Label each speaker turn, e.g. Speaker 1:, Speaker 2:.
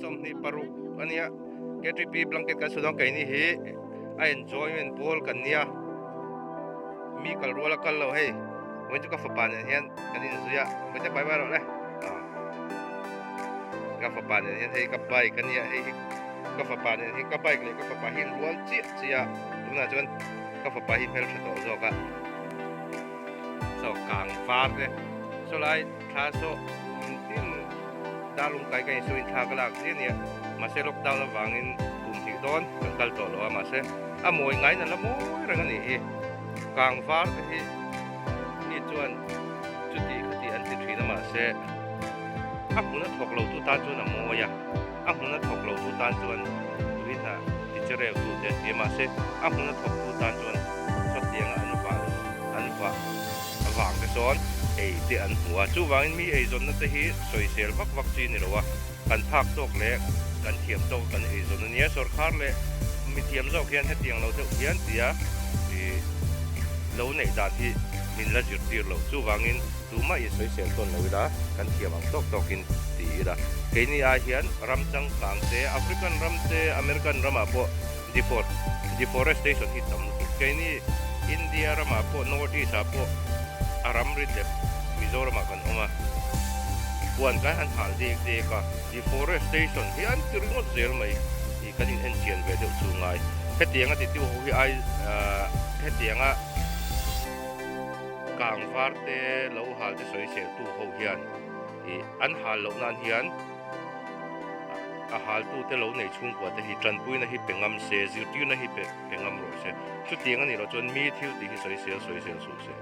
Speaker 1: 26 ania KTP blanket kan sawi dawn keini hi a enjoyment pawl kan nia mi kal rual a kal lo hei vawiin chu ka fapa nen hian kan inzui a vawiin te bye bye rawh le ka fapa nen hian hei ka bike ania hei hi ka fapa nen hian ka bike leh ka fapa hi inrual chiah chiah a tunah chuan ka fapa hi hmeltha tawh zawk a saw kang var te saw lai thla saw kum tin darlung kai ka insawi in thla ka lak zia nia mahse lockdown avangin kum hnih dawn kan kal tawh lo a mahse a mawi ngain a la mawi reng a nih hi kang var te hi mi chuan chuti khati an ti thin a mahse a hmun a thawk lo tu tan chuan a mawi a a hmun a thawk lo tu tan chuan tui hna ti che reu tu te an ti a mahse a hmun a thawk tu tan chuan sawtianga an vah an vah avang te sawn ei te an hmu a chuvangin mi eizawnna te hi sawisel vak vak chi ni lo a kan phak tawk leh kan thiam tawk a kan eizawn a nia sorkar leh mithiam zawk hian hetiang lo deuh hian tia ih lo neih dan hi min la zirtir lo chuvangin tumah insawisel tawn lo ila kan thiam ang tawk tawkin ti ila keini ai hian ram changkang te African ram te American ramah pawh Deforestation hi tam lutuk. Keini India ramah pawh North East ah pawh a ramri dep Mizoramah kan awm a, huan kan han hal dek dek a, deforestation hi an ti ringawt zel mai tih kan in enchian ve deuh chu ngai. Hetianga titu ho hi ai hetianga kang var te lo hal te sawi sel tu ho hian ih an hal loh nan hian A haltute lo nei chhungkua te hi tanpuina hi pe ngam se, zirtirna hi pe pe ngam rawh se. Chutiang a nih loh chuan mi thil tih hi sawisel sawisel suh se.